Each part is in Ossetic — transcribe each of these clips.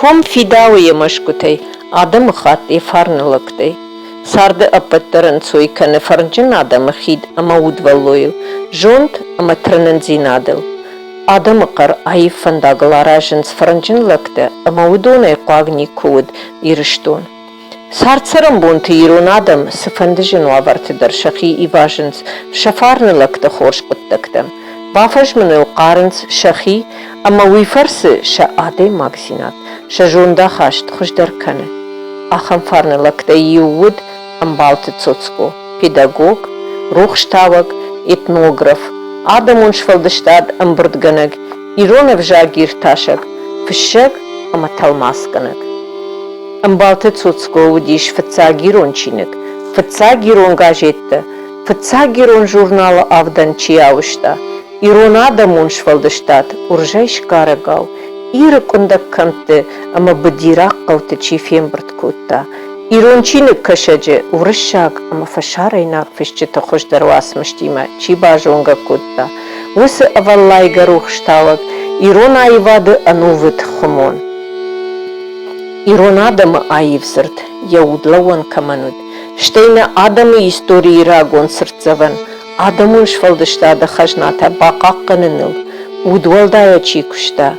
Ком фидауы йӕ мӕсгуытӕй, адӕмыхатт йӕ фарны лӕгтӕй. Царды ӕппӕт дӕр ӕнцой кӕны фӕрнджын адӕмы хид ӕмӕ удвӕллойыл, зонд ӕмӕ тырнындзинадыл. Адӕмы хъӕр аив фӕндагыл аразынц фӕрнджын лӕгтӕ ӕмӕ уыдонӕй хъуаг никуы уыд Ирыстон. Цард-цӕрӕнбонты ирон адӕм цыфӕнды зын уавӕрты дӕр сӕхи ивазынц сӕ фарны лӕгты хорз хъуыддӕгтӕм, бафӕзмыныл хъарынц сӕхи ӕмӕ уый фӕрцы сӕ адӕймагдзинад, сӕ зондахаст хуыздӕр кӕны. Ахӕм фарны лӕгтӕй иу уыд Ӕмбалты Цоцко, педагог, рухстауӕг, этнограф, адӕмон сфӕлдыстад ӕмбырдгӕнӕг, ирон ӕвзаг иртасӕг, фыссӕг ӕмӕ тӕлмацгӕнӕг. Ӕмбалты Цоцко уыдис фыццаг ирон чиныг, фыццаг ирон газеттӕ, фыццаг ирон журналы авдӕн чи ауызта, ирон адӕмон сфӕлдыстад уырзӕй сгарӕгау Иры къуындӕг кӕмтты ӕмӕ быдираг хъӕуты чи фембырд кодта, ирон чиныгкӕсӕджы уырыссаг ӕмӕ фӕсарӕйнаг фысджыты хуыздӕр уацмыстимӕ чи базонгӕ кодта, уыцы ӕвӕллайгӕ рухстауӕг ирон аивады ӕнувыд хуымон. Ирон адӕмы аив дзырд йӕ удлӕууӕн кӕмӕн уыд, стӕй нӕ адӕмы историйы рагон цыртдзӕвӕн, адӕмон сфӕлдыстады хӕзнатӕ бахъахъхъӕныныл удуӕлдайӕ чи куыста,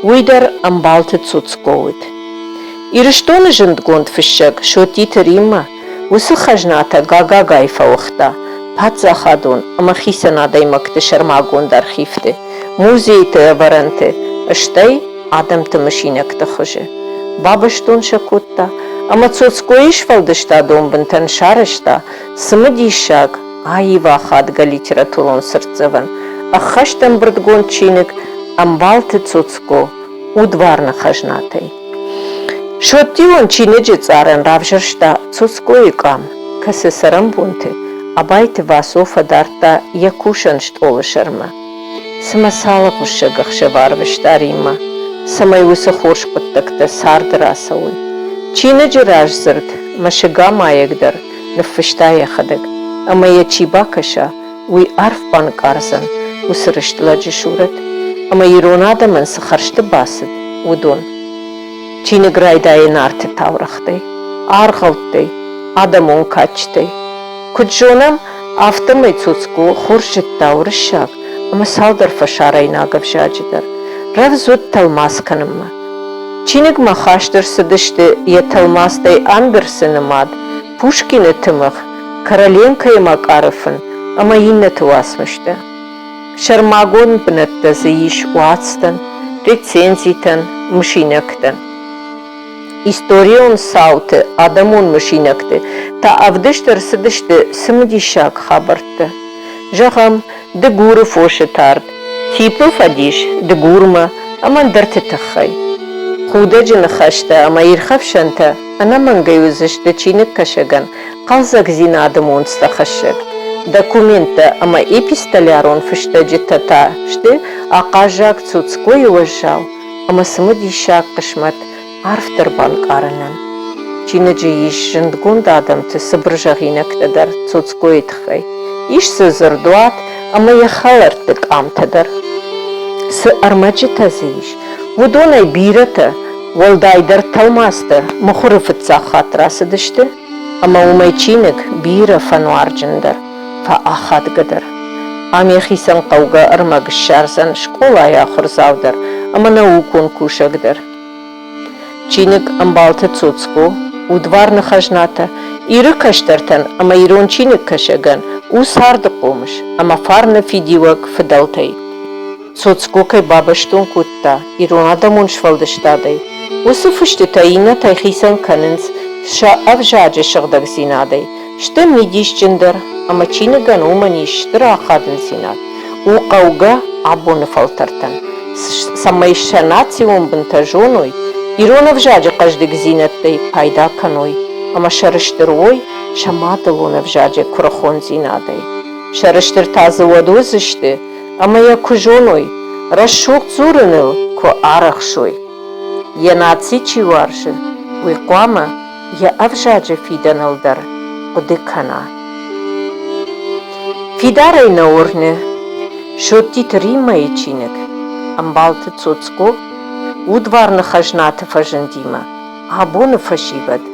уый дӕр Ӕмбалты Цоцко уыд. Ирыстоны зындгонд фыссӕг Соттиты Риммӕ уыцы хӕзнатӕ гагагай фӕуыгъта паддзахадон ӕмӕ хицӕн адӕймӕгты сӕрмагонд архивты, музейты ӕвӕрӕнты, стӕй адӕмты мысинӕгты хуызы. Бабӕстон сӕ кодта ӕмӕ Цоцкойы сфӕлдыстадон бынтӕн сарӕзта цымыдисаг, аив ахадгӕ литературон цыртдзӕвӕн, ӕххӕст ӕмбырдгонд чиныг Ӕмбалты Цоцко удварны хӕзнатӕй. Соттион чиныджы цъарӕн равзӕрста Цоцкойы къам, кӕцы цӕрӕнбонты Абайты Васо фӕдардта йӕ кусӕн стъолы сӕрмӕ. Цымӕ цал ӕгъуыссӕг ӕхсӕв арвыста Риммӕ, цӕмӕй уыцы хорз хъуыддӕгтӕ царды рацӕуой? Чиныджы раздзырд мӕсыгамайӕг дӕр ныффыста йӕхӕдӕг, ӕмӕ йӕ чи бакӕса, уый арф банкъардзӕн уыцы рыст лӕджы сурӕт ӕмӕ ирон адӕмӕн цы хӕрзты бацыд, уыдон. Чиныг райдайы Нарты таурӕгътӕй, аргъӕуттӕй, адӕмон кадджытӕй. Куыд зонӕм, афтӕмӕй Цоцко хорз зыдта уырыссаг ӕмӕ цалдӕр фӕсарӕйнаг ӕвзаджы дӕр. Рӕвдз уыд тӕлмац кӕнынмӕ. Чиныгмӕ хаст ӕрцыдысты йӕ тӕлмацтӕй Андерсены мад, Пушкины тымыгъ, Короленкойы Макъары фын ӕмӕ иннӕты уацмыстӕ. Сӕрмагонд бынӕттӕ дзы ис уацтӕн, рецензитӕн, мысинӕгтӕн. Историон цауты, адӕмон мысинӕгты та ӕвдыст ӕрцыдысты цымыдисаг хабӕрттӕ. Зӕгъӕм, Дыгуры фосы тард, Типы фӕдис Дыгурмӕ ӕмӕ ӕндӕрты тыххӕй. Худӕджы ныхӕстӕ ӕмӕ ирхӕфсӕнтӕ ӕнӕмӕнгӕй уыдзысты чиныгкӕсӕгӕн хъӕлдзӕгдзинады монцтӕ хӕссӕг. Документтӕ ӕмӕ эпистолярон фыстӕджытӕ та сты ахъаззаг Цоцкойы уӕззау ӕмӕ цымыдисаг хъысмӕт арфдӕр банкъарынӕн. Чиныджы ис зындгонд адӕмты цыбыр зӕгъинӕгтӕ дӕр Цоцкойы тыххӕй. Ис дзы дзырдуат ӕмӕ йӕ хӕлӕртты къамтӕ дӕр. Цы ӕрмӕджытӕ дзы ис, уыдонӕй бирӕтӕ, уӕлдайдӕр тӕлмацтӕ, мыхуыры фыццаг хатт рацыдысты, ӕмӕ уымӕй чиныг бирӕ фӕнуарджындӕр, фӕахадгӕдӕр. Ам йӕхицӕн хъӕугӕ ӕрмӕг ссардзӕн скъолайы ахуырдзау дӕр ӕмӕ наукон кусӕг дӕр. Чиныг Ӕмбалты Цоцко, удварны хӕзнатӕ, Иры кӕстӕртӕн ӕмӕ ирон чиныгкӕсӕгӕн у царды хъомыс ӕмӕ фарны фидиуӕг фыдӕлтӕй. Цоцко кӕй бабӕстон кодта ирон адӕмон сфӕлдыстадӕй, уыцы фыстытӕ иннӕтӕй хицӕн кӕнынц сӕ ӕвзаджы сыгъдӕгдзинадӕй, сты мидисджындӕр ӕмӕ чиныгӕн уымӕн ис стыр ахадындзинад, у хъӕугӕ абоны фӕлтӕртӕн, цӕмӕй сӕ национ бынтӕ зоной, ирон ӕвзаджы хъӕздыгдзинӕдтӕй пайда кӕной ӕмӕ сӕрыстыр уой сӕ мадӕлон ӕвзаджы куырыхондзинадӕй. Сӕрыстыр та дзы уӕд уыдзысты, ӕмӕ йӕ куы зоной, рӕсугъд дзурыныл куы арӕхсой. Йӕ наци чи уарзы, уый хъуамӕ йӕ ӕвзаджы фидӕныл дӕр хъуыды кӕна. Фидарӕй нӕ уырны, Соттиты Риммӕйы чиныг Ӕмбалты Цоцко. Удварны хӕзнаты фӕзындимӕ абоны фӕсивӕд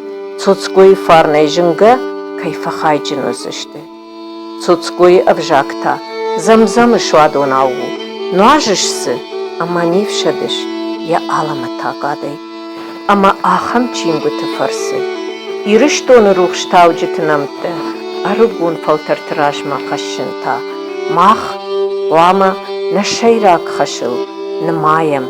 Цоцкойы фарнӕй зынгӕ кӕй фӕхайджын уыдзысты. Цоцкойы ӕвзаг та дзӕм-дзӕмы суадонау у, нуазыс дзы ӕмӕ не фсӕдыс йӕ алӕмӕтагадӕй. Ӕмӕ ахӕм чингуыты фӕрцы Ирыстоны рухстауджыты нӕмттӕ ӕрыгон фӕлтӕрты размӕ хӕссын та мах хъуамӕ нӕ сӕйраг хӕсыл нымайӕм.